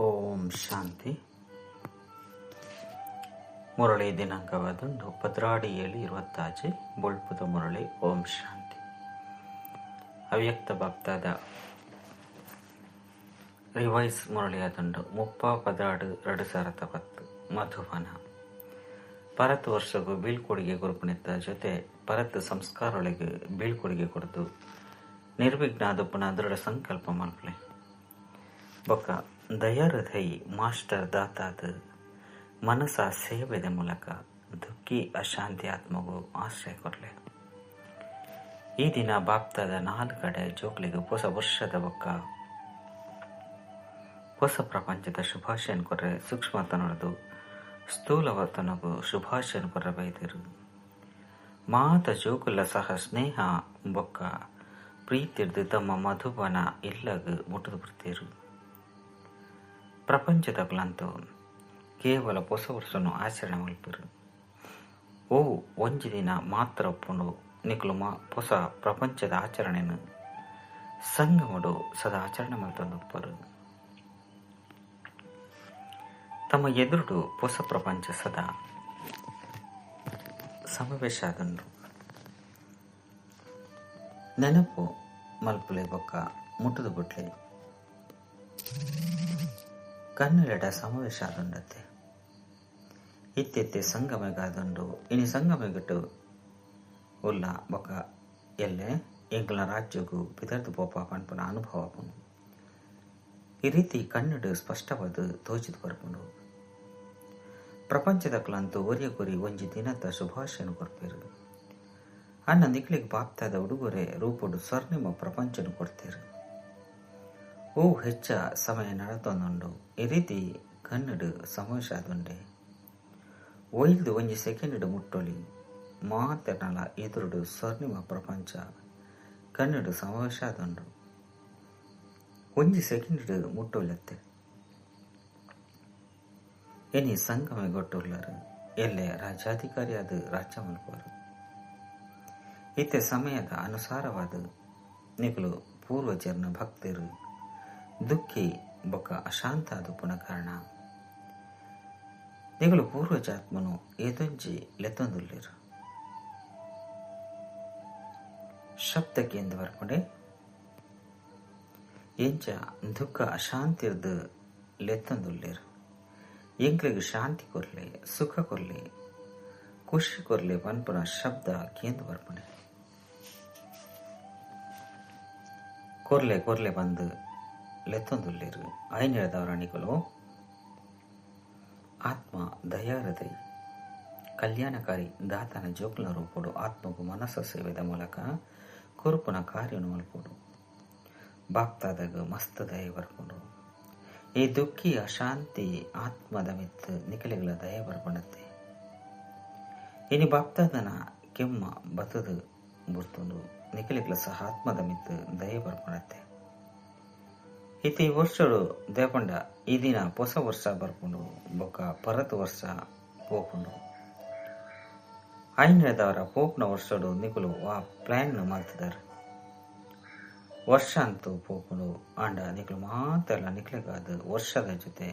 ಓಂ ಶಾಂತಿ. ಮುರಳಿ ದಿನಾಂಕವಾದುಂಡು 12/7/26 ಬೊಳ್ಪುದ ಮುರಳಿ. ಓಂ ಶಾಂತಿ. ಅವ್ಯಕ್ತ ಬಾಪ್ತಾದ ರಿವೈಸ್ ಮುರಳಿಯಾದುಂಡು 30/12/2010 ಮಧುಬನ. ಪರತ್ ವರ್ಷಗೂ ಬೀಳ್ಕೊಡುಗೆ ಕೊರುಪುನೆತ್ತ ಜೊತೆ ಪರತ್ ಸಂಸ್ಕಾರೊಳಗೆ ಬೀಳ್ಕೊಡುಗೆ ಕೊಡ್ದು ನಿರ್ವಿಘ್ನ ದುಪ್ಪುನ ದೃಢ ಸಂಕಲ್ಪ ಮಲ್ಪಲೆ. ಬೊಕ್ಕ ದಯಾಹೃದಯಿ ಮಾಸ್ಟರ್ ದಾತಾದ ಮನಸ ಸೇವೆದ ಮೂಲಕ ದುಃಖಿ ಅಶಾಂತಿ ಆತ್ಮಗೂ ಆಶ್ರಯ ಕೊರಲೆ. ಈ ದಿನ ಬಾಪ್ತಾದ 4 ಕಡೆ ಜೋಕ್ಲಿಗೆ ಹೊಸ ವರ್ಷದ ಬೊಕ್ಕ ಹೊಸ ಪ್ರಪಂಚದ ಶುಭಾಶಯನ್ ಕೊರ್ರೆ ಸೂಕ್ಷ್ಮತನೊಡದು ಸ್ಥೂಲವತನಗೂ ಶುಭಾಶಯನ್ ಕೊರ್ರೆ ಬೈದಿರು. ಮಾತ ಜೋಕುಲ ಸಹ ಸ್ನೇಹ ಬೊಕ್ಕ ಪ್ರೀತಿರ್ದು ತಮ್ಮ ಮಧುಬನ ಇಲ್ಲಗ್ ಮುಟ್ಟುದು ಬರ್ತೀರು. ಪ್ರಪಂಚದಕುಲಂತೂ ಕೇವಲ ಹೊಸ ವರ್ಷನು ಆಚರಣೆ ಮಲ್ಪರು. ಓ ಒಂಜಿ ದಿನ ಮಾತ್ರ ಒಪ್ಪುಂಡು ನಿಕುಲು ಹೊಸ ಪ್ರಪಂಚದ ಆಚರಣೆಯನ್ನು ಸಂಗಮಡು ಸದಾ ಆಚರಣೆ ಮಲ್ತೊಂದುಪ್ಪರು. ತಮ್ಮ ಎದುರುಡು ಹೊಸ ಪ್ರಪಂಚ ಸದಾ ಸಮಾವೇಶ ಆದಂಡು ನೆನಪು ಮಲ್ಪುಲೆ ಬೊಕ್ಕ ಮುಟ್ಟುದು ಬುಟ್ಲೆ ಕಣ್ಣುಲೆಡ ಸಮಾವೇಶ ಆದಂಡತ್ತೆ. ಇತ್ತೆತ್ತೆ ಸಂಗಮೆಗಾದಂಡು ಇನಿ ಸಂಗಮೆಗಿಟ್ಟು ಉಲ್ಲ ಬೊಕ್ಕ ಎಲ್ಲೆ ಎಂಕಲ ರಾಜ್ಯಗೂ ಪಿದರ್ದು ಪೋಪ ಪನ್ಪುನ ಅನುಭವ ಆಪುಂಡು. ಈ ರೀತಿ ಕಣ್ಣುಡು ಸ್ಪಷ್ಟವಾದ ತೋಜಿದ್ ಬರ್ಪುಂಡು. ಪ್ರಪಂಚದಕುಲಂತೂ ಒರಿಯ ಗುರಿ ಒಂಜಿ ದಿನದ ಶುಭಾಶಯನ ಕೊರ್ಪೇರು. ಅಣ್ಣ ನಿಕ್ಲಿಗೆ ಬಾಪ್ತಾದ ಉಡುಗೊರೆ ರೂಪುಡು ಸ್ವರ್ಣಿಮ ಪ್ರಪಂಚನು ಕೊಡ್ತೇರು. ಓ ಹೆಚ್ಚ ಸಮಯ ನಡತೊಂದುಂಡು. ಈ ರೀತಿ ಕಣ್ಣುಡು ಸಮಾವೇಶ ಆದುಂಡೆ. ಒಯ್ದು ಒಂಜಿ ಸೆಕೆಂಡ್ ಮುಟ್ಟೊಲಿ ಮಾತೆರ್ನಲ ಎದುರುಡು ಸ್ವರ್ಣಿಮ ಪ್ರಪಂಚ ಕಣ್ಣುಡು ಸಮಾವೇಶ ಆದುಂಡು. ಒಂಜಿ ಸೆಕೆಂಡ್ ಮುಟ್ಟೊಲತ್ತೆ. ಎನಿ ಸಂಗಮೆ ಗೊಟ್ಟುಳ್ಳರು ಎಲ್ಲೆ ರಾಜ್ಯಾಧಿಕಾರಿಯಾದ ರಾಜ್ಯ ಮಲ್ಪರು. ಇತ್ತೆ ಸಮಯದ ಅನುಸಾರವಾದ ನಿಕುಲು ಪೂರ್ವಜರ್ನ ಭಕ್ತರು ದುಃಖಿ ಬೊಕ್ಕ ಅಶಾಂತ ಆದುಪ್ಪುನ ಕಾರಣ ನಿಕುಲು ಪೂರ್ವಜಾತ್ಮನು ಏದೊಂಜಿ ಲೆತ್ತೊಂದುಲ್ಲೆರ್. ಶಬ್ದಕ್ಕೆ ಎಂದು ಬರ್ಪುಂಡೆ ಎಂಚ ದುಃಖ ಅಶಾಂತಿರ್ದು ಲೆತ್ತೊಂದುಲ್ಲೆರ್. ಎಂಕ್ಲೆಗ್ ಶಾಂತಿ ಕೊರ್ಲೆ, ಸುಖ ಕೊರ್ಲೆ, ಖುಷಿ ಕೊರ್ಲೆ ಪನ್ಪುನ ಶಬ್ದ ಕೇಂದು ಬರ್ಪುಂಡೆ. ಕೊರ್ಲೆ ಕೊರ್ಲೆ ಬಂದು ಲೆತ್ತೊಂದುಲ್ಲೆರ್. ಐನೆಳದವರ ನಿಕುಲು ಆತ್ಮ ದಯಾಹೃದಯಿ ಕಲ್ಯಾಣಕಾರಿ ದಾತನ ಜೋಕ್ಲ ರೂಪುಡು ಆತ್ಮಗೂ ಮನಸ್ಸ ಸೇವೆದ ಮೂಲಕ ಕೊರುಪುನ ಕಾರ್ಯನು ಮಲ್ಪುಡು. ಬಾಪ್ತಾದಾಗ ಮಸ್ತ್ ದಯ ಬರ್ಪುಂಡು. ಈ ದುಃಖಿ ಅಶಾಂತಿ ಆತ್ಮದ ಮಿತ್ತು ನಿಕಲೆಗಳ ದಯ ಬರ್ಪುಂಡತ್ತೆ. ಇನಿ ಬಾಪ್ತಾದನ ಕೆಮ್ಮ ಬತದು ಬುರ್ತುಂಡು ನಿಕಲೆಗಳ ಸಹ ಆತ್ಮದ ಮಿತ್ತು ದಯ ಬರ್ಪುಂಡತ್ತೆ. ಇತಿ ವರ್ಷಡು ದೇಪಂಡ ಈ ದಿನ ಹೊಸ ವರ್ಷ ಬರ್ಪುಂಡು ಬೊಕ್ಕ ಪರತ್ ವರ್ಷ ಪೋಪುಂಡು. ಐನೆದವರ ಪೋಪ್ನ ವರ್ಷಡು ನಿಕುಲು ವಾ ಪ್ಲಾನ್ ಮಲ್ತದಾರ. ವರ್ಷ ಅಂತೂ ಪೋಪುಂಡು ಆಂಡ ನಿಕುಲು ಮಾತೆಲ್ಲ ನಿಕ್ಲೆಗಾದ ವರ್ಷದ ಜೊತೆ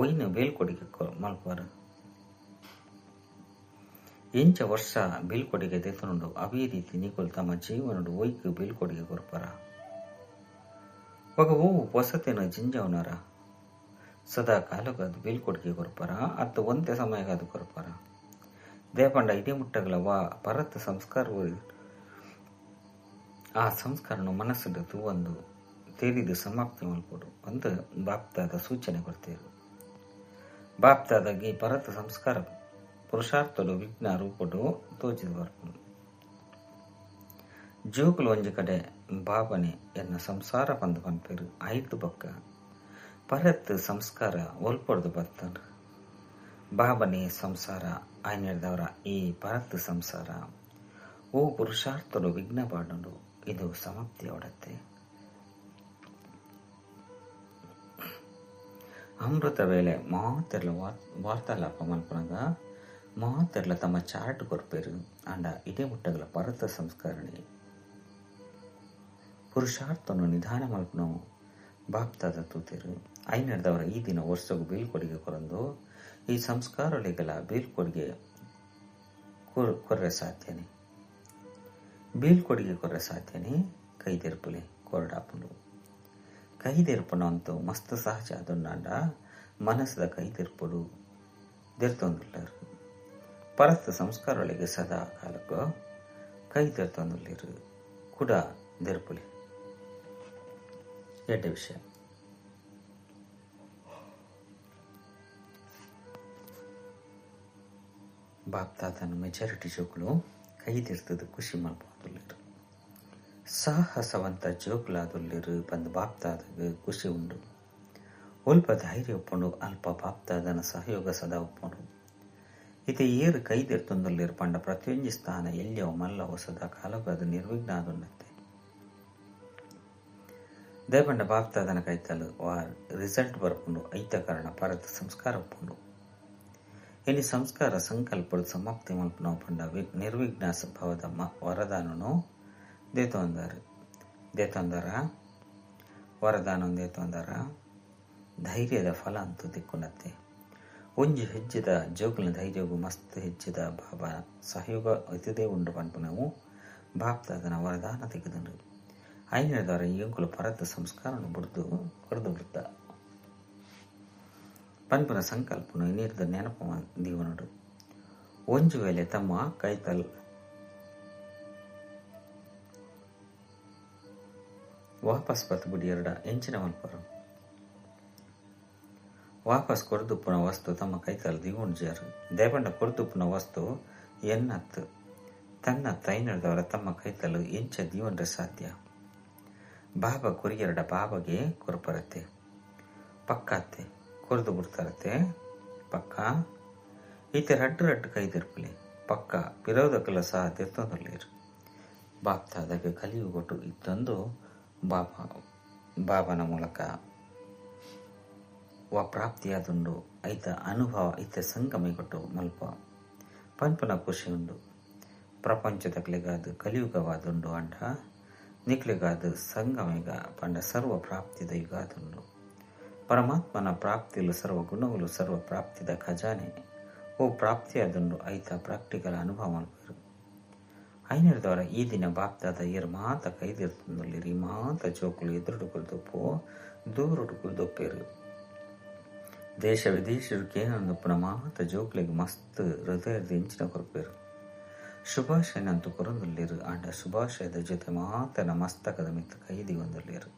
ಒಯ್ನು ಬೀಳ್ಕೊಡುಗೆ ಮಲ್ಪರು. ಎಂಚ ವರ್ಷ ಬೀಳ್ಕೊಡುಗೆ ದೆತ್ತುಂಡು ಅವೇ ರೀತಿ ನಿಕುಲು ತಮ್ಮ ಜೀವನಡು ಒಯ್ಕ್ ಬೀಳ್ಕೊಡುಗೆ ಕೊರ್ಪರ. ఒక ಹೂವು ಹೊಸತಿನ ಜಿಂಜವನರ ಸದಾ ಕಾಲಕ್ಕದು ಬೀಳ್ಕೊಡುಗೆ ಕೊರ್ಪರ ಅತ್ತ ಒಂದೇ ಸಮಯಕ್ಕೆ ಅದು ಕೊರ್ಪರ. ದೇಪಂಡ ಇಡೀ ಮುಟ್ಟಗಳ ವಾ ಪರತ್ ಸಂಸ್ಕಾರ ಆ ಸಂಸ್ಕಾರನು ಮನಸ್ಸು ತೂವೊಂದು ತೇರಿದು ಸಮಾಪ್ತಿ ಮಲ್ಪೊಡು ಒಂದು ಬಾಪ್ತಾದ ಸೂಚನೆ ಕೊಡ್ತೇರು. ಬಾಪ್ತಾದಾಗ ಈ ಪರತ್ ಸಂಸ್ಕಾರ ಪುರುಷಾರ್ಥಡು ವಿಘ್ನ ರೂಪಡು ತೋಜಿದ ಬರ್ಪುಂಡು. ಜೋಕುಲು ಒಂಜಿ ಕಡೆ ಬಾಬನೆ ಎನ್ನ ಸಂಸಾರ ಪಂದು ಪನ್ಪೇರು. ಐದು ಬೊಕ್ಕ ಪರತ್ ಸಂಸ್ಕಾರ ಒಲ್ಪೊಡ್ದು ಬರ್ತಂಡು. ಬಾಬನೆ ಸಂಸಾರ ಆಯ್ನೆಡ್ದವರ ಈ ಪರತ್ ಸಂಸಾರ ಓ ಪುರುಷಾರ್ಥಡು ವಿಘ್ನ ಪಾಡುಂಡು. ಇದು ಸಮಾಪ್ತಿಯೊಡತ್ತೆ. ಅಮೃತ ವೇಳೆ ಮಾತೆರ್ಲ ವಾರ್ತಾಲಾಪ ಮಲ್ಪುನಗ ಮಾತೆರ್ಲ ತಮ್ಮ ಚಾರ್ಟ್ ಕೊರ್ಪೇರು. ಆಂಡ ಇಡೇ ಮುಟ್ಟಗಳ ಪರತ ಸಂಸ್ಕರಣೆ ಪುರುಷಾರ್ಥನು ನಿಧಾನ ಮಲ್ಪುನವು ಬಾಪ್ತಾದ ತೂತೇರು. ಐನರ್ದವರ ಈ ದಿನ ವರ್ಷಗು ಬೀಳ್ಕೊಡುಗೆ ಕೊರಂದು ಈ ಸಂಸ್ಕಾರಗಳಿಗೆಲ್ಲ ಬೀಳ್ಕೊಡುಗೆ ಕೊರ್ರೆ ಸಾಧ್ಯನೆ, ಬೀಳ್ಕೊಡುಗೆ ಕೊರ್ರೆ ಸಾಧ್ಯನೆ. ಕೈದೆರ್ಪುಲೆ ಕೊರಡಾಪುಂಡು. ಕೈದೆರ್ಪುನ ಅಂತೂ ಮಸ್ತ್ ಸಹಜ ಅದೊಂಡಾಂಡ ಮನಸ್ಸದ ಕೈದೆರ್ಪುಡು ದೆರ್ತೊಂದುಲ್ಲರು. ಪರಸ್ತ ಸಂಸ್ಕಾರಗಳಿಗೆ ಸದಾ ಕಾಲಕ್ಕೂ ಕೈ ದೆರ್ತೊಂದುಲ್ಲಿರು ಕೂಡ ದೆರ್ಪುಲೆ. ಎಡ್ಡೆ ವಿಷಯ. ಬಾಪ್ತಾತನ ಮೆಜಾರಿಟಿ ಜೋಕುಲು ಕೈದೆರ್ತದ ಖುಷಿ ಮಲ್ಪೊಂದುಲ್ಲೆರ್. ಸಾಹಸವಂತ ಜೋಕುಲಾದುಲ್ಲೆರ್ ಬಂದು ಬಾಪ್ತಾದಾಗ ಖುಷಿ ಉಂಡು. ಒಲ್ಪ ಧೈರ್ಯ ಒಪ್ಪುಂಡು, ಅಲ್ಪ ಬಾಪ್ತಾದನ ಸಹಯೋಗ ಸದಾ ಒಪ್ಪುಂಡು. ಇತ್ತೆ ಏರು ಕೈದೆರ್ತೊಂದುಲ್ಲೆರ್ ಪಂಡ ಪ್ರತಿಯೊಂಜಿ ಸ್ಥಾನ ಎಲ್ಯವು ಮಲ್ಲವು ಸದಾ ಕಾಲಕ್ಕೂ ಅದು ನಿರ್ವಿಘ್ನ ಆದುಂಡತ್ತೆ. ದೇಪಂಡ ಬಾಪ್ತಾದನ ಕೈತಲು ವಾ ರಿಸಲ್ಟ್ ಬರ್ಪುಂಡು. ಐತ ಕಾರಣ ಪರತ ಸಂಸ್ಕಾರ ಒಪ್ಪುಂಡು. ಇನ್ನು ಸಂಸ್ಕಾರ ಸಂಕಲ್ಪಡು ಸಮಾಪ್ತಿ ಮಲ್ಪುನವು ಪಂಡ ನಿರ್ವಿಘ್ನ ಭವದ ವರದಾನನು ದೇತೊಂದಾರು. ದೇತೊಂದಾರ ವರದಾನ ದೇತೊಂದಾರ ಧೈರ್ಯದ ಫಲ ಅಂತೂ ದಿಕ್ಕುನತ್ತೆ. ಒಂಜಿ ಹೆಜ್ಜೆದ ಜೋಕುಲಿನ ಧೈರ್ಯಗೂ ಮಸ್ತ್ ಹೆಜ್ಜೆದ ಬಾಬಾ ಸಹಯೋಗ ಇತದೇ ಉಂಡು ಪನ್ಪುನವು ಬಾಪ್ತಾದನ ವರದಾನ ತೆಗೆದುಂಡು. ಐನದವರ ಎಂಕುಲು ಪರತ ಸಂಸ್ಕಾರನು ಬುಡ್ದು ಕೊರದು ಬಿಡ್ತ ಪನ್ಪುನ ಸಂಕಲ್ಪನು ನೀರ್ದ ನೆನಪು ದೀವನುಡು. ಒಂಜು ವೇಳೆ ತಮ್ಮ ಕೈತಲ್ ವಾಪಸ್ ಬತ್ತು ಬುಡಿಯರಡ ಎಂಚಿನ ಮಲ್ಪರು ವಾಪಸ್ ಕೊರದುಪ್ಪುನ ವಸ್ತು ತಮ್ಮ ಕೈತಲ್ ದಿಗುಂಡ್ಜಾರು. ದೇಪಂಡ ಕೊರದುಪ್ಪುನ ವಸ್ತು ಎನ್ನತ್ತು ತನ್ನ ತೈನದವರ ತಮ್ಮ ಕೈತಲು ಎಂಚ ದೀವನ್ರೆ ಸಾಧ್ಯ. ಬಾಬಾ ಕೊರಿಯರಡ ಬಾಬಾಗೆ ಕೊರಪರತ್ತೆ ಪಕ್ಕಾತ್ತೆ ಕೊರದು ಬಿಡ್ತಾರತ್ತೆ ಪಕ್ಕ. ಈತ ರಡ್ಡು ರಡ್ಡು ಕೈದಿರ್ಪಲಿ ಪಕ್ಕ ವಿರೋಧಕ್ಕೆಲ್ಲ ಸಹ ತಿರ್ತೊಂದುಲ್ಲೇರು. ಬಾಪ್ತಾದಾಗ ಕಲಿಯುಗೊಟ್ಟು ಇತ್ತೊಂದು ಬಾಬಾ ಬಾಬನ ಮೂಲಕ ವಾ ಪ್ರಾಪ್ತಿಯಾದುಂಡು. ಐತ ಅನುಭವ ಐತ ಸಂಗಮಿಗೊಟ್ಟು ಮಲ್ಪ ಪನ್ಪನ ಖುಷಿ ಉಂಡು. ಪ್ರಪಂಚದಕ್ಲೆಗಾದ ಕಲಿಯುಗವಾದುಂಡು ಅಂಡ ನಿಕ್ಲೆಗಾದ ಸಂಗಮಿಗ ಪಂಡ ಸರ್ವ ಪ್ರಾಪ್ತಿದ ಯುಗಾದುಂಡು. ಪರಮಾತ್ಮನ ಪ್ರಾಪ್ತಿಲು ಸರ್ವ ಗುಣಗಳು ಸರ್ವ ಪ್ರಾಪ್ತಿದ ಖಜಾನೆ ಓ ಪ್ರಾಪ್ತಿಯಾದುಂಡು. ಐತ ಪ್ರಾಕ್ಟಿಕಲ್ ಅನುಭವ ಮಲ್ಪರು. ಐನರ್ದವರ ಈ ದಿನ ಬಾಪ್ತಾದ ಏರ್ ಮಾತ ಕೈದಿರ್ತುಂದುಲ್ಲೆರ್. ಈ ಮಾತ ಜೋಕುಲು ಎದುರುಡು ಕುಲ್ದೊಪ್ಪು ದೂರುಡು ಕುಲ್ದೊಪ್ಪೇರು. ದೇಶ ವಿದೇಶರು ಕೇನೊಂದುಪ್ಪುನ ಮಾತ ಜೋಕುಲೆಗ್ ಮಸ್ತ್ ಹೃದಯದ ಎಂಚಿನ ಕೊರ್ಪೇರು. ಶುಭಾಶಯನಂತೂ ಕೊರೊಂದುಲ್ಲೆರ್. ಆಂಡ ಶುಭಾಶಯದ ಜೊತೆ ಮಾತನ ಮಸ್ತಕದ ಮಿತ್ತ ಕೈದಿ ಒಂದುಲ್ಲೆರ್.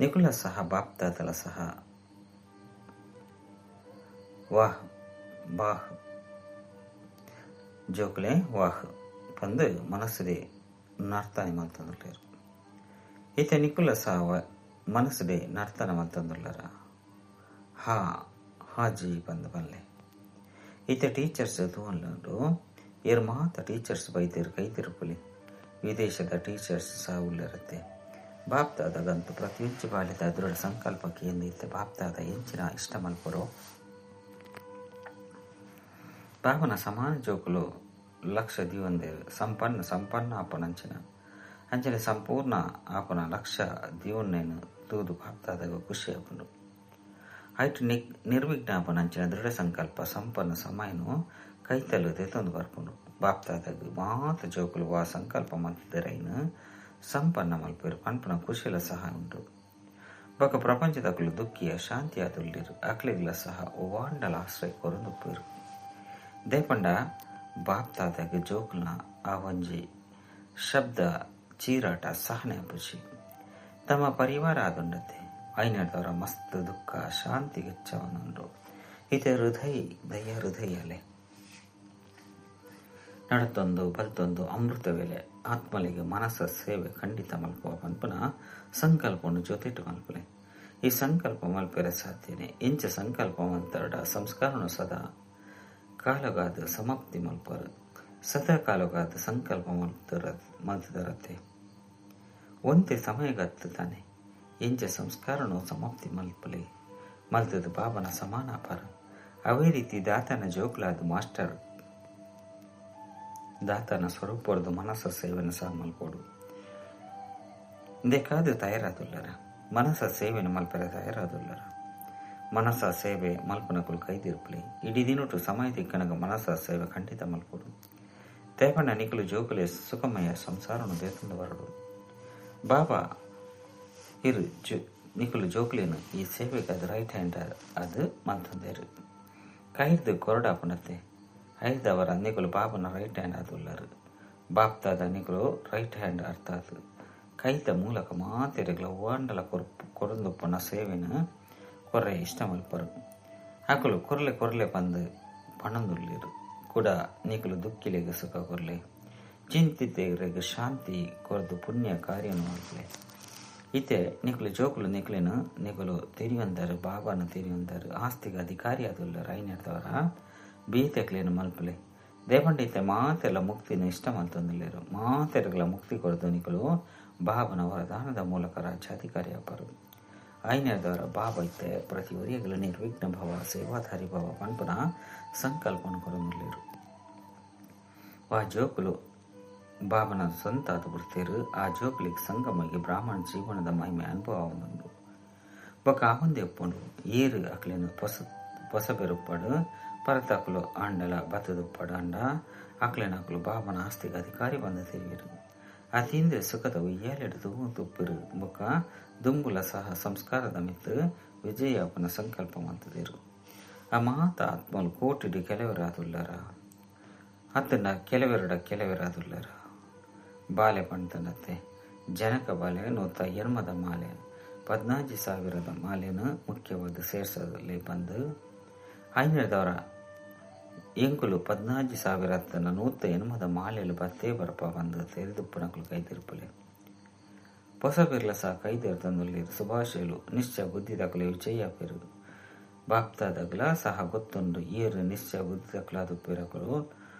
ನಿಕುಲ ಸಹ ಬಾಪ್ತಾದಲ ಸಹ ವಾಹ್ ಬಾಹ್ ಜೋಕುಲೆ ವಾಹ್ ಪಂದು ಮನಸ್ಸುಡೆ ನರ್ತನೆ ಮಲ್ತೊಂದುಲ್ಲೆರ್. ಇತ್ತೆ ನಿಕುಲ ಸಹ ಮನಸ್ಸುಡೆ ನರ್ತನ ಮಲ್ತೊಂದುಲ್ಲರ ಹಾ ಹಾಜಿ ಪಂದು ಪನ್ಲೆ. ಇತ್ತೆ ಟೀಚರ್ಸ್ ತೂವೊಂದುಂಡು. ಏರ್ ಮಾತ ಟೀಚರ್ಸ್ ಬೈತೆರ್ ಕೈತಿರುಪುಲಿ. ವಿದೇಶದ ಟೀಚರ್ಸ್ ಸಹ ಉಲ್ಲೆರತ್ತೆ. ಬಾಪ್ತಾದಗಂತೂ ಪ್ರತಿಯೊಂಜಿ ಬಾಲ್ಯದ ದೃಢ ಸಂಕಲ್ಪಕ್ಕೆ ಎಂದು ಇತ್ತೆ ಬಾಪ್ತಾದ ಎಂಚಿನ ಇಷ್ಟ ಮಲ್ಪರು. ಬಾಬನ ಸಮಾನ ಜೋಕುಲು ಲಕ್ಷ ದೀವೊಂದೆರ್. ಸಂಪನ್ನ ಸಂಪನ್ನ ಆಪುನಂಚಿನ ಅಂಚನೆ ಸಂಪೂರ್ಣ ಆಪುನ ಲಕ್ಷ ದೀವೊನ್ನೆನ್ ತೂದು ಬಾಪ್ತಾದಾಗ ಖುಷಿ ಆಪುಂಡು. ಐಟ್ ನಿರ್ವಿಘ್ನಾಪನಂಚಿನ ದೃಢ ಸಂಕಲ್ಪ ಸಂಪನ್ನ ಸಮಯನು ಕೈತಲು ದೆತೊಂದು ಬರ್ಪುಂಡು. ಬಾಪ್ತಾದಾಗ ಮಾತ ಜೋಕುಲು ವಾ ಸಂಕಲ್ಪ ಮಲ್ತುದೆರ್ ಸಂಪನ್ನ ಮಲ್ಪೆರ್ ಪನ್ಪುನ ಖುಷಿಲ ಸಹ ಉಂಡು. ಬೊಕ ಪ್ರಪಂಚದಕುಲು ದುಃಖಿಯ ಶಾಂತಿಯಾದುಲ್ಲೆರ್. ಅಕ್ಲೆಗ್ಲ ಸಹ ಒವಾಂಡಲ ಆಶ್ರಯ ಕೊರೊಂದುಪ್ಪೆರ್. ದೇಪಂಡ ಬಾಪ್ತಾದಾಗ ಜೋಕುಲ್ನ ಆ ಒಂಜಿ ಶಬ್ದ ಚೀರಾಟ ಸಹನೆ ಆಪುಜಿ. ತಮ್ಮ ಪರಿವಾರ ಆದುಂಡತ್ತೆ. ಐನರ್ದವರ ಮಸ್ತ್ ದುಃಖ ಶಾಂತಿ ಹೆಚ್ಚವನುಂಡು. ಇತ್ತೆ ಹೃದಯ ದಯ ಹೃದಯಲೆ ನಡತೊಂದು ಬಲ್ತೊಂದು ಅಮೃತ ವೇಳೆ ಆತ್ಮಲಿಗೆ ಮನಸ್ಸ ಸೇವೆ ಖಂಡಿತ ಮಲ್ಪುವ ಪನ್ಪುನ ಸಂಕಲ್ಪವನ್ನು ಜೊತೆಟು ಮಲ್ಪಲೆ. ಈ ಸಂಕಲ್ಪ ಮಲ್ಪೆರೆ ಸಾಧ್ಯನೆ. ಎಂಚ ಸಂಕಲ್ಪ ಮಲ್ತರಡ ಸಂಸ್ಕಾರನು ಸದಾ ಕಾಲಗಾದ ಸಮಾಪ್ತಿ ಮಲ್ಪರು. ಸದಾ ಕಾಲಗಾದ ಸಂಕಲ್ಪ ಮಲ್ತದರತ್ತೆ. ಒಂತೆ ಸಮಯಗತ್ತು ತಾನೆ ಎಂಚ ಸಂಸ್ಕಾರನು ಸಮಾಪ್ತಿ ಮಲ್ಪಲೆ ಮಲ್ತದ ಬಾಬನ ಸಮಾನ ಅಪಾರ. ಅವೇ ರೀತಿ ದಾತನ ಜೋಕ್ಲಾದ ಮಾಸ್ಟರ್ ದಾತನ ಸ್ವರೂಪದ ಮನಸ್ಸ ಸೇವೆನ ಸಹ ಮಲ್ಪೋಡು. ಇಂದೆಕಾದು ತಯಾರಾದುಲ್ಲರ ಮನಸ ಸೇವೆನು ಮಲ್ಪೆರೆ ತಯಾರಾದುಲ್ಲರ. ಮನಸ ಸೇವೆ ಮಲ್ಪನಕುಲು ಕೈದಿರ್ಪುಲೆ. ಇಡೀ ದಿನೊಟು ಸಮಯ ತಿಕ್ಕನಗ ಮನಸ ಸೇವೆ ಖಂಡಿತ ಮಲ್ಪೊಡು. ತೇಪಣ್ಣ ನಿಕುಲು ಜೋಕುಲೆ ಸುಖಮಯ ಸಂಸಾರನು ದೇತಂದು ಬರಡು. ಬಾಬಾ ಇರು ನಿಕುಲು ಜೋಕುಲೇನು ಈ ಸೇವೆಗೆ ಅದು ರೈಟ್ ಹ್ಯಾಂಡ್ ಅದು ಮಲ್ತಂದೇರು. ಕೈರ್ದು ಕೊರಡಾಪುನತ್ತೆ ಐದವರ ನಿಕುಲು ಬಾಬನ ರೈಟ್ ಹ್ಯಾಂಡ್ ಆದುಲ್ಲರು. ಬಾಪ್ತಾದ ನಿಕುಲು ರೈಟ್ ಹ್ಯಾಂಡ್ ಅರ್ಥ ಅದು. ಕೈತ ಮೂಲಕ ಮಾತೆರೆಗಳ ಓಂಡಲ ಕೊರಂದುಪ್ಪನ ಸೇವೆನ ಕೊರ್ರೆ ಇಷ್ಟ ಮಲ್ಪರು. ಅಕುಲು ಕೊರ್ಲೆ ಕೊರ್ಲೆ ಪಂದು ಪಣಂದುಲ್ಲಿರು. ಕೂಡ ನಿಕುಲು ದುಕ್ಕಿಲೆಗ್ ಸುಖ ಕೊರ್ಲೆ, ಚಿಂತಿತೆರೆಗ್ ಶಾಂತಿ ಕೊರ್ದು ಪುಣ್ಯ ಕಾರ್ಯನು ಮಲ್ಪಲೆ. ಇತ್ತೆ ನಿಕುಲು ಜೋಕುಲು ನಿಕುಲೇನು ನಿಕುಲು ತೆರಿಯೊಂದಾರು, ಬಾಬಾನ ತೆರಿಯೊಂದಾರು, ಆಸ್ತಿಗೆ ಅಧಿಕಾರಿ ಆದುಲ್ಲರು. ಐನೆಡ್ದವರ ಬೀತೆಕ್ಲೇನು ಮಲ್ಪಲೆ. ದೇಪಂಡ ಇತ್ತೆ ಮಾತೆಲ್ಲ ಮುಕ್ತಿನ ಇಷ್ಟ ಮಲ್ತೊಂದುಲ್ಲೆರು. ಮಾತೆರೆಗ್ಲ ಮುಕ್ತಿ ಕೊರ್ದು ನಿಕುಲು ಬಾಬನ ವರದಾನದ ಮೂಲಕ ರಾಜ್ಯಾಧಿಕಾರಿ ಆಪರು. ಐನೆಡ್ದವರ ಬಾಬಾ ಇತ್ತೆ ಪ್ರತಿ ಒರಿಯಗಲ ನಿರ್ವಿಘ್ನ ಭವ ಸೇವಾಧಾರಿ ಭವ ಪನ್ಪುನ ಸಂಕಲ್ಪನು ಕೊರೊಂದುಲ್ಲೆರು. ಆ ಜೋಕುಲು ಬಾಬನ ಸ್ವಂತ ಅದು ಬುಡ್ತೇರು. ಆ ಜೋಕುಲಿಗೆ ಸಂಗಮಗೆ ಬ್ರಾಹ್ಮಣ ಜೀವನದ ಮಹಿಮೆ ಅನುಭವ ಆವೊಂದುಂಡು. ಬೊಕ್ಕ ಆವೊಂದೇ ಉಪ್ಪುಂಡು. ಏರು ಅಕ್ಲೆನ್ ಪೊಸ ಬೆರುಪ್ಪಡು ಪರತಕುಲು ಆಂಡಲ ಬತ್ತದುಪ್ಪಡು ಅಂಡ ಅಕ್ಲೆನ ಅಕುಲು ಬಾಬನ ಆಸ್ತಿಗೆ ಅಧಿಕಾರಿ ಬಂದ ತೆರಿಯರು. ಅತೀಂದ್ರ ಸುಖದ ಉಯ್ಯಾಲೆಡು ತುಪ್ಪಿರು. ಬೊಕ್ಕ ದುಂಬುಲ ಸಹ ಸಂಸ್ಕಾರದ ಮಿತ್ತು ವಿಜಯಾಪನ ಸಂಕಲ್ಪ ಮಂತದಿರು. ಆ ಮಾತ ಆತ್ಮಲು ಕೋಟಿಡು ಕೆಲವರಾದುಲ್ಲರ ಅತ್ತನ ಕೆಲವೆರಡ ಕೆಲವರಾದುಲ್ಲರ. ಬಾಲೆ ಪಂತನತ್ತೆ ಜನಕ ಬಾಲೆ 180 ಮಾಲೆ 14,000 ಮಾಲೆನ ಮುಖ್ಯವಾದ ಸೇರ್ಸದಲ್ಲಿ ಬಂದು ಐನದವರ ಎಂಕುಲು 14,000 ಅತ್ತನ 180 ಮಾಲೆಲು ಬತ್ತೇ ಬರಪ ಬಂದು ತೆರೆದುಪ್ಪನಕುಲು ಕೈದಿರ್ಪಲೆ. ಹೊಸ ಬಿರ್ಲ ಸಹ ಕೈದಿರ್ತಂದುಲ್ಲಿರು. ಸುಭಾಷೆಲು ನಿಶ್ಚಯ ಬುದ್ಧಿದಕಲು ವಿಜಯ ಪೆರು. ಬಾಪ್ತಾದಗ್ಲ ಸಹ ಗೊತ್ತುಂಡು ಏರು ನಿಶ್ಚಯ ಬುದ್ಧಿದಕಲಾದ ಪೆರಕಲು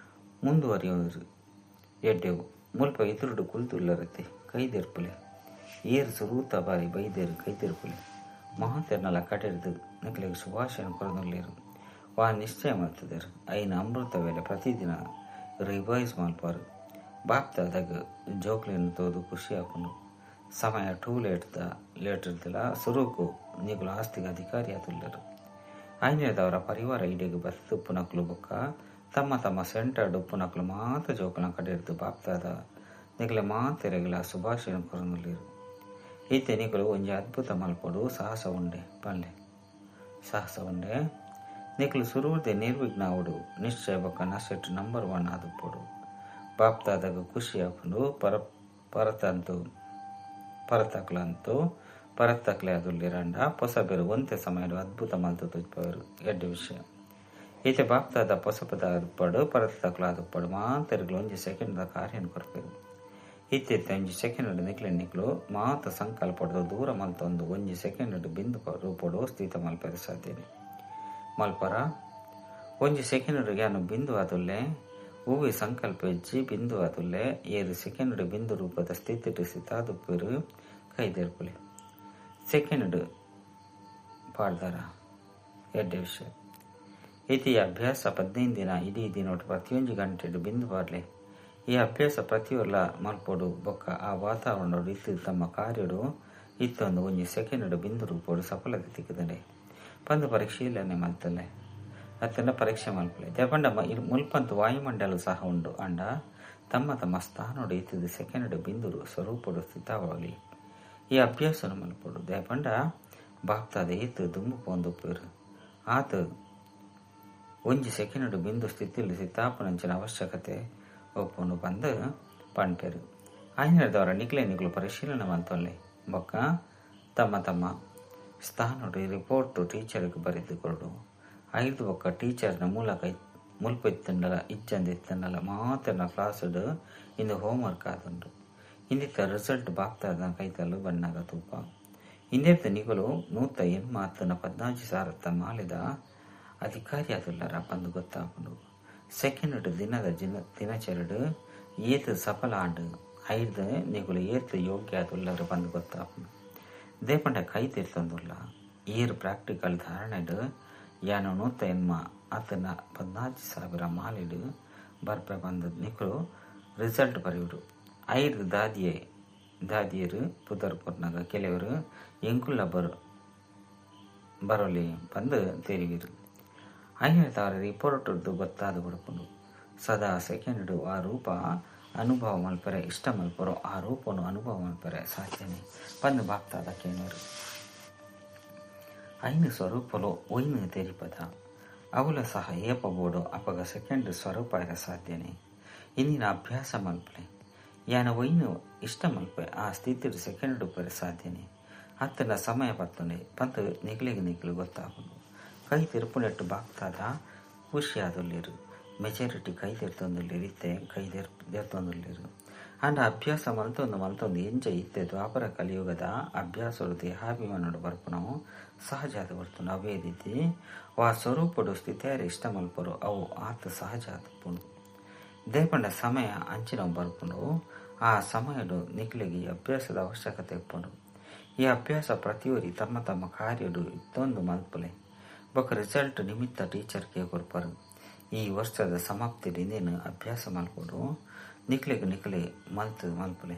ಮುಂದುವರಿಯವರು ಎಡ್ಡೆವು. ಮುಲ್ಪ ಎದುರುಡು ಕುಲ್ತುಲ್ಲರತೆ ಕೈದೆರ್ಪುಲೆ. ಏರು ಸುರೂತ ಬಾರಿ ಬೈದೇರು ಕೈದೆರ್ಪುಲೆ. ಮಹಾತೆರ್ನಲ ಕಡೆರ್ದು ನಿಕ್ಲೆಗ್ ಶುಭಾಶಯ ಕೊರದುಲ್ಲೇರು. ವಾ ನಿಶ್ಚಯ ಮಲ್ತದೇರು. ಐನ ಅಮೃತ ವೇಳೆ ಪ್ರತಿದಿನ ರಿವೈಸ್ ಮಲ್ಪಾರು. ಬಾಪ್ತಾದಾಗ ಜೋಕ್ಲೆನ್ ತೋದು ಖುಷಿ ಆಪುಂಡು. ಸಮಯ ಟೂ ಲೇಟ್ ಇರ್ತಲ್ಲ ಸುರುಕು ನಿಕುಲು ಆಸ್ತಿಗೆ ಅಧಿಕಾರಿ ಆದುಲ್ಲರು. ಐನೇದವರ ಪರಿವಾರ ಇಡೆಗ್ ಬತ್ತುಪ್ಪುನಕುಲು ಬೊಕ್ಕ ತಮ್ಮ ತಮ್ಮ ಸೆಂಟರ್ಡ್ ಉಪ್ಪುನಕುಲು ಮಾತ ಜೋಕುನ ಕಡೆರ್ದು ಬಾಪ್ತಾದ ನಿಕಲೆ ಮಾತೆರೆಗ್ಲ ಶುಭಾಶಯ ಕೊರೊಂದುಲ್ಲೆರ್. ಇತ್ತೆ ನಿಕುಲು ಒಂಜಿ ಅದ್ಭುತ ಮಲ್ಪೊಡು. ಸಾಹಸ ಉಂಡೆ ಪನ್ಲೆ. ಸಾಹಸ ಉಂಡೆ ನಿಕುಲು ಸುರುವುದೆ ನಿರ್ವಿಘ್ನ ಆವೊಡು. ನಿಶ್ಚಯ ಬೊಕ್ಕ ನಸೆಟ್ ನಂಬರ್ 1 ಆದುಪ್ಪೊಡು. ಬಾಪ್ತಾದಾಗ ಖುಷಿ ಆಪುಂಡು. ಪರತಕ್ಲಂತು ಪರತಕ್ಲೆ ಆದುಲ್ಲೆರಂಡ ಪೊಸಬೆರು ಒಂತೆ ಸಮಯಡು ಅದ್ಭುತ ಮಲ್ತು ತೋಜ್ಪಾವೆರು. ಎಡ್ಡೆ ವಿಷಯ. ಈತೆ ಬಾಪ್ತಾದ ಪೊಸಪದ ಆದುಪ್ಪಡು ಪರತಕ್ಲ ಆದುಪ್ಪಡು ಮಾತೆರೆಗ್ಲ ಒಂಜಿ ಸೆಕೆಂಡ್ ದ ಕಾರ್ಯನ್ ಕೊರ್ಪೆರು. ಇತ್ತೆ ಒಂಜಿ ಸೆಕೆಂಡ್ ನಿಕ್ಲೆ ನಿಕ್ಲು ಮಾತ ಸಂಕಲ್ಪಡ್ದು ದೂರ ಮಲ್ತೊಂದು ಒಂಜಿ ಸೆಕೆಂಡ್ ಬಿಂದು ರೂಪೊಡು ಸ್ಥಿತ ಮಲ್ಪೆರೆ ಸಾಧ್ಯನೆ ಮಲ್ಪರ. ಒಂಜಿ ಸೆಕೆಂಡ್ ಯಾನು ಬಿಂದು ಆದುಲ್ಲೆ ಹೂವಿ ಸಂಕಲ್ಪ ಇಜ್ಜಿ ಬಿಂದು ಆದುಲ್ಲೆ ಏರು ಸೆಕೆಂಡ್ ಬಿಂದು ರೂಪದ ಸ್ಥಿತಿಟ್ ಸ್ಥಿತಾದುಪ್ಪೆರು ಕೈದೆರ್ಪುಲೆ. ಸೆಕೆಂಡ್ ಪಾಡ್ದಾರ ಎಡ್ಡೆ ವಿಷಯ. ಇತಿ ಅಭ್ಯಾಸ 15 ದಿನ ಇಡೀ ದಿನೊಟು ಪ್ರತಿಯೊಂಜಿ ಗಂಟೆಡ್ ಬಿಂದು ಪಾಡ್ಲೆ. ಈ ಅಭ್ಯಾಸ ಪ್ರತಿಯೊಲ್ಲ ಮಲ್ಪೊಡು. ಬೊಕ್ಕ ಆ ವಾತಾವರಣಡು ಇತ್ತು ತಮ್ಮ ಕಾರ್ಯಡು ಇತ್ತೊಂದು ಒಂಜಿ ಸೆಕೆಂಡ್ ಬಿಂದು ರೂಪೊಡು ಸಫಲತೆ ತಿಕ್ಕುದಂಡೆ ಪಂದು ಪರೀಕ್ಷೆಯಿಲ್ಲನೆ ಮಲ್ತಲೆ ಅತ್ತಂಡ ಪರೀಕ್ಷೆ ಮಲ್ಪಲೆ. ದೇಪಂಡ ಮುಲ್ಪಂತು ವಾಯುಮಂಡಲ ಸಹ ಉಂಡು ಅಂಡ ತಮ್ಮ ತಮ್ಮ ಸ್ಥಾನಡು ಇತ್ತಿದ್ದು ಸೆಕೆಂಡ್ ಬಿಂದು ಸ್ವರೂಪಡು ಸ್ಥಿತವಾಗಲಿ. ಈ ಅಭ್ಯಾಸನ ಮಲ್ಪೊಡು. ದೇಪಂಡ ಬಾಪ್ತಾದ ಏತು ದುಂಬು ಪೋಂದುಪ್ಪೆರು. ಆತ ಒಂಜಿ ಸೆಕೆಂಡ್ ಬಿಂದು ಸ್ಥಿತಿಯಲ್ಲಿ ಸ್ಥಿತಾಪನಂಚಿನ ಅವಶ್ಯಕತೆ ಒಪ್ಪುಂಡು ಬಂದು ಪಣ್ಪೆರು. ಐನದವರ ನಿಕ್ಲೆ ನಿಕ್ಲು ಪರಿಶೀಲನೆ ಮಲ್ತೊಲ್ಲೆ. ಬೊಕ್ಕ ತಮ್ಮ ತಮ್ಮ ಸ್ಥಾನಡು ರಿಪೋರ್ಟ್ ಟೀಚರ್ಗೆ ಬರೆದು ಕೊರಡು. ಐದು ಬೊಕ್ಕ ಟೀಚರ್ನ ಮೂಲಕ ಮುಲ್ಪ ಇತ್ತಂಡಲ ಇಜ್ಜಂದ ಇತ್ತಂಡಲ ಮಾತೆರ್ನ ಕ್ಲಾಸ್ಡ್ ಇಂದು ಹೋಮ್ವರ್ಕ್ ಆದುಂಡು. ಇಂದಿತ್ತ ರಿಸಲ್ಟ್ ಬಾಪ್ತಾದ ಕೈತಲ್ಲು ಬಣ್ಣಾಗ ತೂಪ. ಇಂದೆತ್ತ ನಿಕುಲು 180 14,000 ಮಾಲೆದ ಅಧಿಕಾರಿ ಆದುಲ್ಲರ ಪಂದು ಗೊತ್ತಾಪುಂಡು. ಸೆಕೆಂಡ್ ದಿನದ ದಿನಚರಡು ಏತ್ ಸಫಲ ಆಂಡ್ ಐದು ನಿಕುಲು ಏತ್ ಯೋಗ್ಯ ಆದುಲ್ಲರ ಪಂದು ಗೊತ್ತಾಪುಂಡು. ದೇಪಂಡ ಕೈ ತೀರ್ತಂದುಲ್ಲ ಏರ್ ಪ್ರಾಕ್ಟಿಕಲ್ ಧಾರಣೆಡ್ ಯಾನು 180 ಅತ್ತನ 14,000 ಮಾಲೆಡ್ ಬರ್ಪೆ ಬಂದ ನಿಕುಲು ರಿಸಲ್ಟ್ ಬರೆಯುಡು. ಐದು ದಾದಿಯೇ ದಾದಿಯೆರ್ ಪುದರ್ ಕೊರ್ನಗ ಕೆಲವೆರ್ ಎಂಕುಲ್ಲ ಬರೊಲಿ ಪಂದ್ ತೆರಿವೆರ್. ಐನೆರ್ದಾವರ ರಿಪೋರ್ಟ್ ರ್ದ್ ಗೊತ್ತಾದ್ ಬುಡ್ಪುಂಡು. ಸದಾ ಸೆಕೆಂಡ್ ಡ್ ವಾ ರೂಪ ಅನುಭವ ಮಲ್ಪೆರೆ ಇಷ್ಟ ಮಲ್ಪುವರೋ ಆ ರೂಪೊನು ಅನುಭವ ಮಲ್ಪೆರೆ ಸಾಧ್ಯನೆ ಪಂದ್ ಬಾಪ್ದಾದ ಕೇನುವೆರ್. ಐನ್ ಸ್ವರೂಪೊಲು ಒಯ್ನ್ ತೆರಿಪದ. ಅವುಲ ಸಹ ಏಪ ಬೋಡು ಅಪಗ ಸೆಕೆಂಡ್ ಸ್ವರೂಪ ಆಯೆರೆ ಸಾಧ್ಯನೆ. ಇಂದಿನ ಅಭ್ಯಾಸ ಮಲ್ಪುಲೆ. ಯಾನ್ ಒಯ್ನ್ ಇಷ್ಟ ಮಲ್ಪುವೆ ಆ ಸ್ಥಿತಿಡ್ ಸೆಕೆಂಡ್ ಡ್ ಉಪ್ಪೆರೆ ಸಾಧ್ಯನೆ. ಅತ್ತ್ಂಡ ಸಮಯ ಪತ್ತುಂಡೆ ಪಂದ್ ನಿಕ್ಲೆಗ್ ನಿಕುಲು ಗೊತ್ತಾಪುಂಡು. ಕೈ ದೆರ್ಪುನೆಟ್ಟ್ ಬಾಪ್ದಾದ ಖುಷಿಯಾದುಲ್ಲೆರ್. ಮೆಜಾರಿಟಿ ಕೈ ದೆರ್ತೊಂದುಲ್ಲೆರ್ ಇತ್ತೆ ಕೈ ದೆರ್ತೊಂದುಲ್ಲೆರ್. ಆಂಡ ಅಭ್ಯಾಸ ಮಲ್ತೊಂದು ಮಲ್ತೊಂದು ಎಂಚ ಇತ್ತೆ ದ್ವಾಪರ ಕಲಿಯುಗದ ಅಭ್ಯಾಸೊಡು ದೇಹಾಭಿಮಾನೊಡು ಬರ್ಪುನವು ಸಹಜ ಆದ್ ಬರ್ತುಂಡು ಅವ್ವೇ ರೀತಿ ವಾ ಸ್ವರೂಪೊಡು ಸ್ಥಿತಿಯಾಯೆರೆ ಇಷ್ಟ ಮಲ್ಪುವರೋ ಅವು ಆತ್ ಸಹಜ ಆದುಪ್ಪುಂಡು. ದಾಯೆ ಪಂಡ ಸಮಯ ಅಂಚಿನವು ಬರ್ಪುಂಡು. ಆ ಸಮಯೊಡು ನಿಕ್ಲೆಗ್ ಈ ಅಭ್ಯಾಸದ ಅವಶ್ಯಕತೆ ಉಪ್ಪುಂಡು. ಈ ಅಭ್ಯಾಸ ಪ್ರತಿಯೊರಿ ತಮ್ಮ ತಮ್ಮ ಕಾರ್ಯೊಡು ಇತ್ತೊಂದು ಮಲ್ಪುಲೆ. ಬೊಕ್ಕ ರಿಸಲ್ಟ್ ನಿಮಿತ್ತ ಟೀಚರ್ ಗೆ ಕೊರ್ಪರ್. ಈ ವರ್ಷದ ಸಮಾಪ್ತಿಡ್ ಇಂದೆನ್ ಅಭ್ಯಾಸ ಮಲ್ಪೊಡು. ನಿಕ್ಲೆಗ್ ನಿಕುಲೆ ಮಲ್ತ್ ಮಲ್ಪುಲೆ.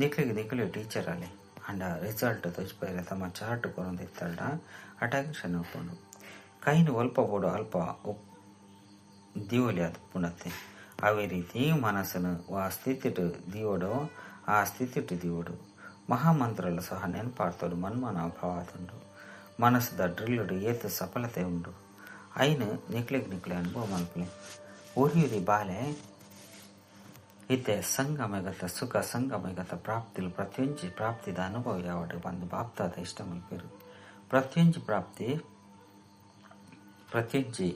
ನಿಕ್ಲೆಗ್ ನಿಕುಲೆ ಟೀಚರ್ ಆಲೆ. ಆಂಡ ರಿಸಲ್ಟ್ ತೋಜಿಪಾಯೆರೆ ತಮ್ಮ ಚಾರ್ಟ್ ಕೊರೊಂದು ಇತ್ತರ್ಡ ಅಟೆನ್ಷನ್ ಉಪ್ಪುಂಡು. ಕೈನ್ ಒಲ್ಪ ಬೋಡು ಅಲ್ಪ ದೀವೊಲಿ ಆದುಪ್ಪುಂಡತ್ತೆ. ಅವೇ ರೀತಿ ಮನಸ್ಸುನು ವಾ ಸ್ಥಿತಿಟ್ ದೀವೊಡೋ ಆ ಸ್ಥಿತಿಟ್ ದೀವೊಡು. ಮಹಾಮಂತ್ರಲ ಸಹ ನೆನಪಾರ್ತೊಡು ಮನ್ಮನ ಭಾವ ಆದುಂಡು. ಮನಸ್ಸುದ ಡ್ರಿಲ್ ಡ್ ಏತ್ ಸಫಲತೆ ಉಂಡು. ಐನ್ ನಿಕ್ಲೆಗ್ ನಿಕುಲೆ ಅನುಭವ ಮಲ್ಪುಲೆ. ಒರಿಯೊರಿ ಬಾಲೆ ಇತ್ತೆ ಸಂಗಮಗತ ಸುಖ ಸಂಗಮಗತ ಪ್ರಾಪ್ತಿಲು ಪ್ರತಿಯೊಂಜಿ ಪ್ರಾಪ್ತಿದ ಅನುಭವ ಯಾವಡ್ ಪಂದ್ ಬಾಪ್ದಾದ ಇಷ್ಟ ಮಲ್ಪೆರ್. ಪ್ರತಿಯೊಂಜಿ ಪ್ರಾಪ್ತಿ ಪ್ರತಿಯೊಂಜಿ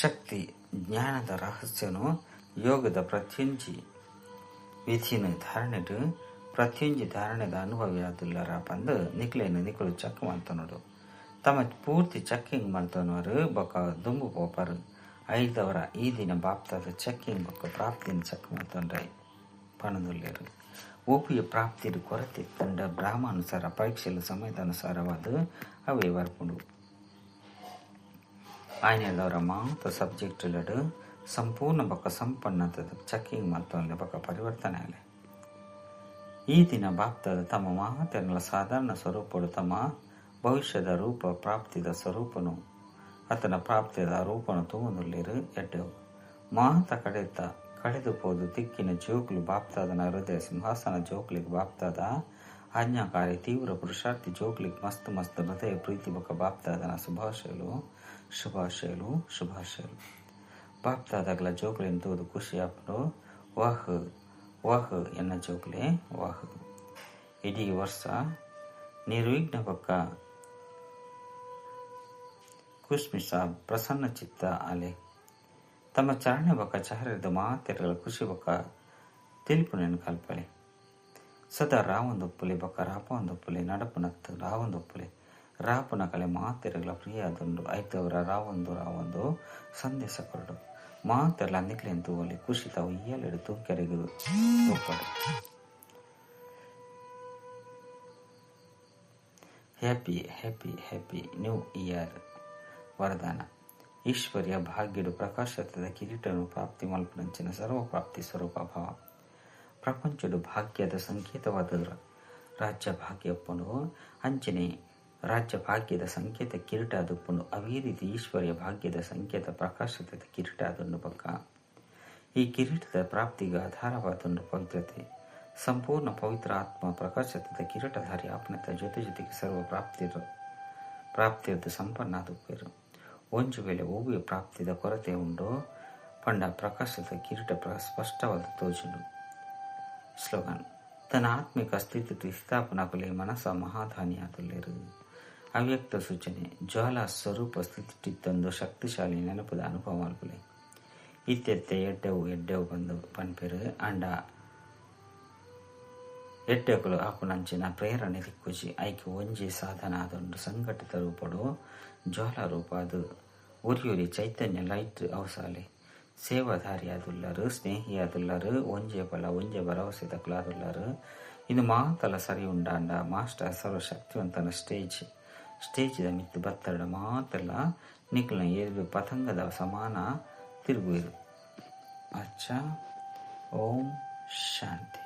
ಶಕ್ತಿ ಜ್ಞಾನದ ರಹಸ್ಯನು ಯೋಗದ ಪ್ರತಿಯೊಂಜಿ ವಿಧಿನ ಧಾರಣೆಡ್ ಪ್ರತಿಯೊಂಜಿ ಧಾರಣೆದ ಅನುಭವಿಯಾದುಲ್ಲರ ಪಂದ್ ನಿಕ್ಲೆನ್ ನಿಕುಲು ಚೆಕ್ ಮಲ್ತೊನೊಡು. ತಮ್ಮ ಪೂರ್ತಿ ಚೆಕ್ಕಿಂಗ್ ಮಲ್ತೊನುವರ್ ಬೊಕ್ಕ ದುಂಬು ಪೋಪರ್. ಐದವರ ಈ ದಿನ ಬಾಪ್ದಾದ ಚೆಕ್ಕಿಂಗ್ ಬೊಕ್ಕ ಪ್ರಾಪ್ತಿನ್ ಚೆಕ್ ಮಲ್ತೊನ್ರೆ ಪನೊಂದುಲ್ಲೆರ್. ಒವ್ವೇ ಪ್ರಾಪ್ತಿಡ್ ಕೊರತೆ ಇತ್ತ್ಂಡ ಡ್ರಾಮಾನುಸಾರ ಪರೀಕ್ಷೆಲು ಸಮಯದಾನುಸಾರವಾದ್ ಅವೇ ಬರ್ಪುಂಡು. ಆಯಿನೆರ್ದಾವರ ಮಾತ ಸಬ್ಜೆಕ್ಟ್ ಲೆಡ್ ಸಂಪೂರ್ಣ ಬೊಕ್ಕ ಸಂಪನ್ನತೆದ ಚೆಕ್ಕಿಂಗ್ ಮಲ್ತೊನ್ಲೆ ಬೊಕ್ಕ ಪರಿವರ್ತನೆ ಆಲೆ. ಈ ದಿನ ಬಾಪ್ದಾದ ತಮ್ಮ ಮಾತೆರ್ನಲ ಸಾಧಾರಣ ಸ್ವರೂಪೊಡು ತಮ್ಮ ಭವಿಷ್ಯದ ರೂಪ ಪ್ರಾಪ್ತಿದ ಸ್ವರೂಪನು ಅತ್ತಂಡ ಪ್ರಾಪ್ತಿದ ರೂಪನು ತೂವೊಂದುಲ್ಲೆರ್ ಎಡ್ಡೆವು. ಮಾತ ಕಡೆತ ಕಳೆದು ಪೋದು ತಿಕ್ಕಿನ ಜೋಕುಲು ಬಾಪ್ದಾದನ ಹೃದಯ ಸಿಂಹಾಸನ ಜೋಕುಲೆಗ್ ಬಾಪ್ದಾದ ಆಜ್ಞಾಕಾರಿ ತೀವ್ರ ಪುರುಷಾರ್ಥಿ ಜೋಕುಲೆಗ್ ಮಸ್ತ್ ಮಸ್ತ್ ಹೃದಯ ಪ್ರೀತಿ ಬೊಕ್ಕ ಬಾಪ್ದಾದನ ಶುಭಾಶಯಲು ಶುಭಾಶಯಲು ಶುಭಾಶಯಲು. ಬಾಪ್ದಾದಗ್ಲ ಜೋಕುಲೆನ್ ತೂದು ಖುಷಿ ಆಪುಂಡು. ವಾಹ್ ವಾಹ್ ಎನ್ನ ಜೋಕುಲೆ ವಾಹ್. ಇಡೀ ವರ್ಷ ನಿರ್ವಿಘ್ನ ಬೊಕ್ಕ ಕುಶ್ಮಿಷ ಪ್ರಸನ್ನ ಚಿತ್ತ ಆಲೆ. ತಮ್ಮ ಚರಣೆ ಬೊಕ್ಕ ಚಹರೆದ ಮಾತೆರ್ಗಳ ಖುಷಿ ಬೊಕ್ಕ ತೆಲಿಪುನೆನ್ ಕಲ್ಪಲೆ. ಸದಾ ರಾವೊಂದುಪ್ಪುಲೆ ಬೊಕ್ಕ ರಾಪೊಂದುಪ್ಪುಲೆ ನಡಪುನತ್ ರಾವೊಂದುಪ್ಪುಲೆ. ರಾಪುನ ಕಲೆ ಮಾತೆರ್ಗಳ ಪ್ರಿಯಾದುಂಡು. ಐತವರ ರಾವೊಂದು ರಾವೊಂದು ಸಂದೇಶ ಕೊರಡು. ಮಾತೆರ್ಲ ನಿಕ್ಲೆನ್ ತೂವೊಲಿ ಖುಷಿತ ಉಯ್ಯಾಲೆಡ್ ತೂಕೆರೆಗ್ ಉಪ್ಪಡ್. Happy happy happy new year. ವರದಾನ ಈಶ್ವರ್ಯ ಭಾಗ್ಯಡು ಪ್ರಕಾಶದ ಕಿರೀಟನು ಪ್ರಾಪ್ತಿ ಮಲ್ಪುನಂಚಿನ ಸರ್ವಪ್ರಾಪ್ತಿ ಸ್ವರೂಪ ಭಾವ. ಪ್ರಪಂಚಡು ಭಾಗ್ಯದ ಸಂಕೇತವಾದ ರಾಜ್ಯ ಭಾಗ್ಯ ಉಪ್ಪುಂಡು. ಅಂಚನೆ ರಾಜ್ಯ ಭಾಗ್ಯದ ಸಂಕೇತ ಕಿರೀಟ ಆದುಪ್ಪುಂಡು. ಅವೇ ರೀತಿ ಈಶ್ವರ್ಯ ಭಾಗ್ಯದ ಸಂಕೇತ ಪ್ರಕಾಶದ ಕಿರೀಟ ಆದುಂಡು. ಬೊಕ್ಕ ಈ ಕಿರೀಟದ ಪ್ರಾಪ್ತಿಗೆ ಆಧಾರವಾದುಂಡು ಪವಿತ್ರತೆ. ಸಂಪೂರ್ಣ ಪವಿತ್ರ ಆತ್ಮ ಪ್ರಕಾಶದ ಕಿರೀಟಧಾರಿ ಆಪನತ ಜೊತೆ ಜೊತೆಗೆ ಸರ್ವ ಪ್ರಾಪ್ತಿಯದ್ದು ಸಂಪನ್ನ ಆದುಪ್ಪೆರು. ಒಂಜಿ ವೇಳೆ ಒವ್ವೇ ಪ್ರಾಪ್ತಿದ ಕೊರತೆ ಉಂಡು ಪಂಡ ಪ್ರಕಾಶದ ಕಿರೀಟ ಸ್ಪಷ್ಟವಾದ ತೋಜುಂಡು. ಸ್ಲೋಗನ್ ತನ್ನ ಆತ್ಮಿಕ ಸ್ಥಿತಿ ಸ್ಥಾಪನಕುಲೆ ಮನಸ ಮಹಾದಾನಿಯಾದುಲ್ಲೆರು. ಅವ್ಯಕ್ತ ಸೂಚನೆ ಜ್ವಾಲಾ ಸ್ವರೂಪ ಸ್ಥಿತಿಟ್ಟಿತ್ತೊಂದು ಶಕ್ತಿಶಾಲಿ ನೆನಪುದ ಅನುಭವ ಮಲ್ಪುಲೆ. ಇತ್ತೆತ್ತೆ ಎಡ್ಡೆವು ಎಡ್ಡೆವು ಬಂದು ಪನ್ಪೆರು. ಆಂಡ ಎಡ್ಡೆಕುಲು ಆಪುನಂಚಿನ ಪ್ರೇರಣೆ ತಿಕ್ಕುಜಿ. ಐಕೆ ಒಂಜಿ ಸಾಧನ ಆದುಂಡು. ಸಂಘಟಿತ ರೂಪಡು ಜ್ವಾಲಾ ರೂಪ ಅದು ಒರಿಯೊರಿ ಚೈತನ್ಯ ಲೈಟ್ ಅವಸಾಲೆ. ಸೇವಾಧಾರಿಯಾದುಲ್ಲರು ಸ್ನೇಹಿಯಾದುಲ್ಲರು ಒಂಜೆ ಬಲ ಒಂಜೆ ಭರವಸೆ ತಕಲಾದುಲ್ಲರು. ಇದು ಮಾತಲ ಸರಿ ಉಂಡಾಂಡ ಮಾಸ್ಟರ್ ಸರ್ವಶಕ್ತಿವಂತನ ಸ್ಟೇಜ್ದ ಮಿತ್ತು ಬತ್ತಡ ಮಾತೆಲ್ಲ ನಿಕ್ಲೆನ ಏರ್ದು ಪತಂಗದ ಸಮಾನ ತಿರುಗುವೆರು. ಅಚ್ಚಾ, ಓಂ ಶಾಂತಿ.